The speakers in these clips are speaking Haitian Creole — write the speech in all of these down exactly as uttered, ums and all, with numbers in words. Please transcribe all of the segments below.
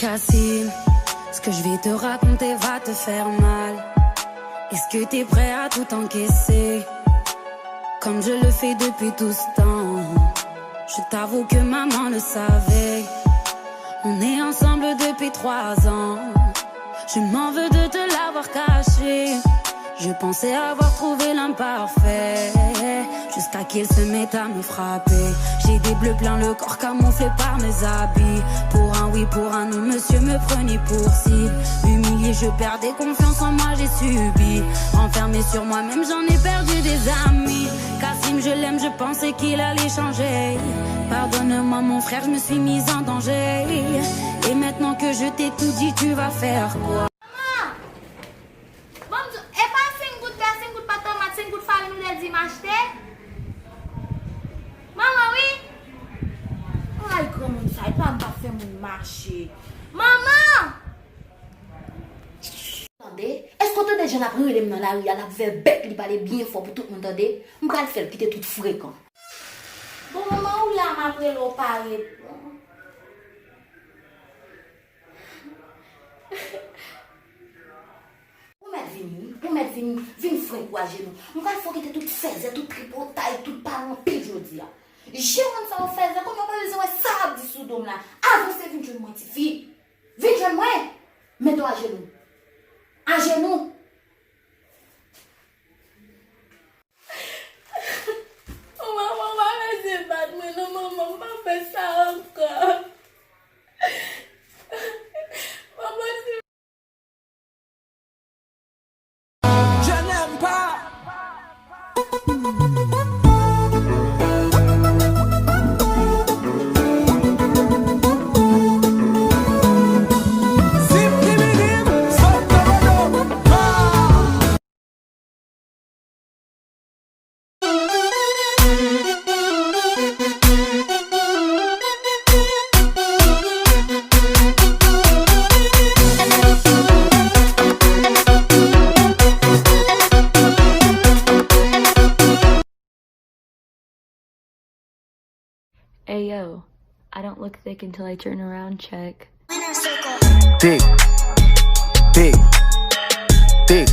Facile, ce que je vais te raconter va te faire mal. Est-ce que t'es prêt à tout encaisser? Comme je le fais depuis tout ce temps. Je t'avoue que maman le savait. On est ensemble depuis trois ans. Je m'en veux de te l'avoir caché. Je pensais avoir trouvé l'homme parfait. Jusqu'à qu'il se mette à me frapper. J'ai des bleus plein le corps camouflés par mes habits. Pour un oui, pour un non, monsieur me prenait pour cible. Humilié, je perdais confiance en moi, j'ai subi. Renfermé sur moi-même, j'en ai perdu des amis. Kassim, je l'aime, je pensais qu'il allait changer. Pardonne-moi, mon frère, je me suis mise en danger. Et maintenant que je t'ai tout dit, tu vas faire quoi? Manman! Bon, m di, e pa senk goud bè, senk goud pat tomat, senk goud farin ou te di m achte? Manman, wi. Ay, granmoun sa, e pa m k ap fè moun mache. Manman! Tande? Èske w tande jan l ap rele m nan lari a, l ap vè bèk li pale byen fò pou tout moun tande? M pral fè l kite tout frekan. Bon, manman, ou la, m ap rele w pa reponn. Ou mèt vini, wi. Ou mèt vini, vin frenk ou ajenou. M pral fè w kite tout fèzè, tout tripotay, tout pale anpil jodi a. Je moun sa yo fèzè, kounye a mwen bezwen wè sa w ap di sou do m la. Avanse vin jwenn mwen, tifi. Vin jwenn mwen. Mete w ajenou. Ajenou. Manman, ou pa bezwen bat mwen non, manman, m pa fè sa ankò. Manman, si Je n'aime pas. Ayo, I don't look thick until I turn around, check. Thick, thick, thick.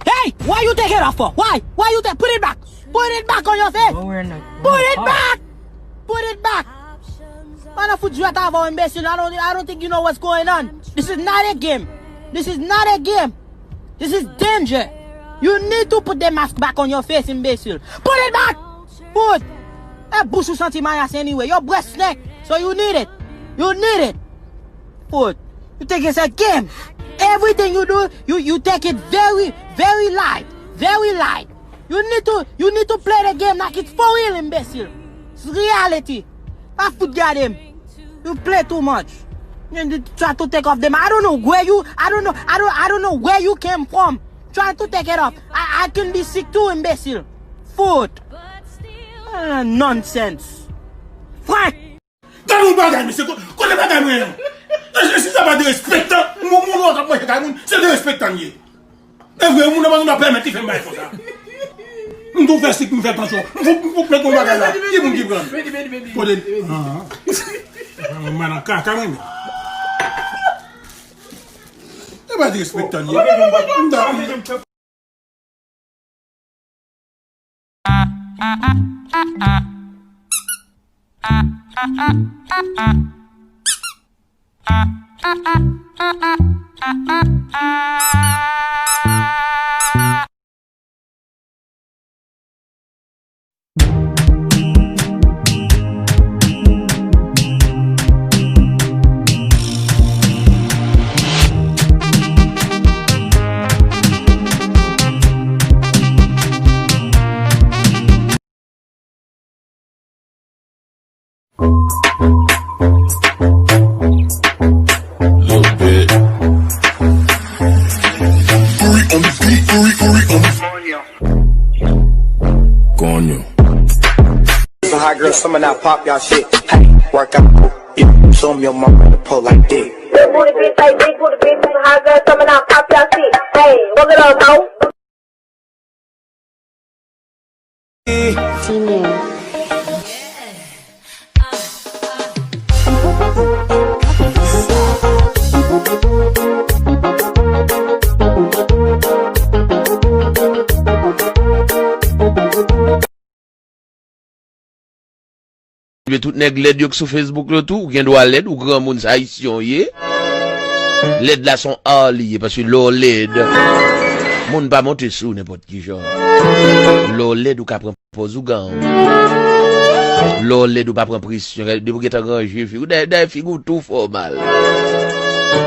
Hey, why you take it off for? Why? Why you take? Put it back. Put it back on your face. Put it back. Put it back. Mwen nan fout jwèt avè w, enbesil. I don't, I don't think you know what's going on. This is not a game. This is not a game. This is danger. You need to put the mask back on your face, enbesil. Put it back. Put. E bouch ou santi mayas anyway. Yo bwè snake. So you need it. You need it. Fout. You think it's a game. Everything you do, you, you take it very, very light. Very light. You need to, you need to play the game like it's for real, enbesil. It's reality. Pa fout gade m. You play too much. You try to take off them. I don't know where you, I don't know, I don't, I don't know where you came from. Try to take it off. I, I can be sick too, enbesil. Fout. Ah, nonsense. Frank. Gade yon bagay, mesye, ko-, kote bagay mwen an? E, e, si sa pa derespektan, moun, moun ou an k ap manje kay moun, se derespektan l ye. E vre, moun nan pa pèmèt li fè m bagay konsa. M tou fè sik, m fè tansyon. M fout, m fout met yon bagay la. Ki moun ki pran? Kote? Ah, ah. Mwen nan kaka mwen menm. E pa derespektan l ye. M ta Little bit. Three on the beat, three, three on the Coño. Some hot girls, some of that pop y'all shit. Hey, work out, yeah, show 'em your mama the pole like dick. Big booty bitch, like big booty bitch, some hot girls, some of that pop y'all shit. Hey, work it out, though. Female. Tout nèg lèd yo k sou Facebook yo tou, ou gen dwa lèd, ou granmoun, se ayisyen w ye. Lèd la se yon art li ye, paske lè w lèd, moun pa monte sou w nenpòt ki jan. Lè w lèd, ou ka pran pòz ougan. Lè w lèd, ou pa pran presyon. Depi w gentan ranje figi w, dayè, dayè figi w tou fè w mal.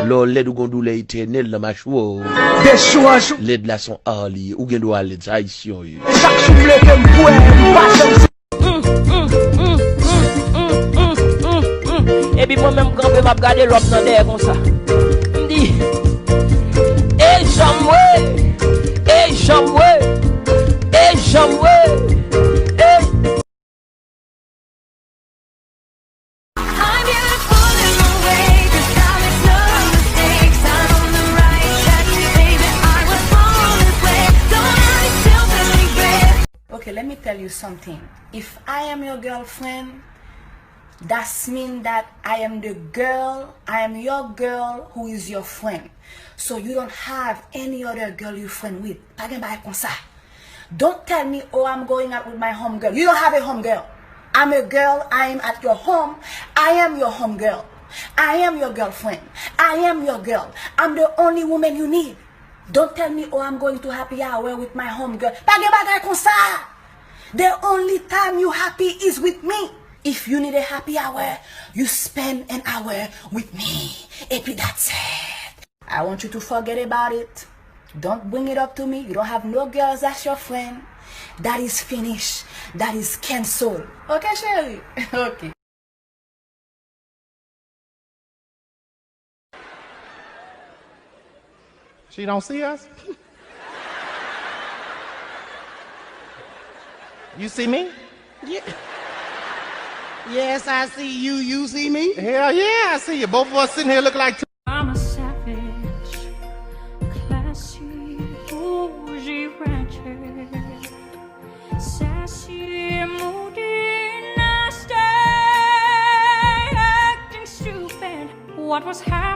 Lè w lèd, ou gon doulè etènèl nan machwè w. Lèd la se yon art li ye, ou gen dwa lèd, se ayisyen w ye. Epi mwen menm kanpe, m ap gade lòm nan dèyè konsa. M di, e janm we, e janm we, e janm we, e. I'm beautiful in my way, 'cause I make no mistakes. I'm on the right track, baby, I was born this way. Don't worry, still feeling great. Okay, let me tell you something. If I am your girlfriend, that's mean that I am the girl, I am your girl who is your friend. So you don't have any other girl you friend with. Pa gen bagay konsa. Don't tell me, oh, I'm going out with my home girl. You don't have a home girl. I'm a girl, I am at your home. I am your home girl. I am your girlfriend. I am your girl. I'm the only woman you need. Don't tell me, oh, I'm going to happy hour with my home girl. Pa gen bagay konsa. The only time you happy is with me. If you need a happy hour, you spend an hour with me. Epi that's it. I want you to forget about it. Don't bring it up to me. You don't have no girls as your friend. That is finish. That is cancel. Okay, chérie? Okay. She don't see us? You see me? Ye- Yes, I see you. You see me? Hell yeah, I see you. Both of us sitting here look like two. I'm a savage, classy, bougie, ratchet, sassy, moody, nasty, acting stupid. What was happening?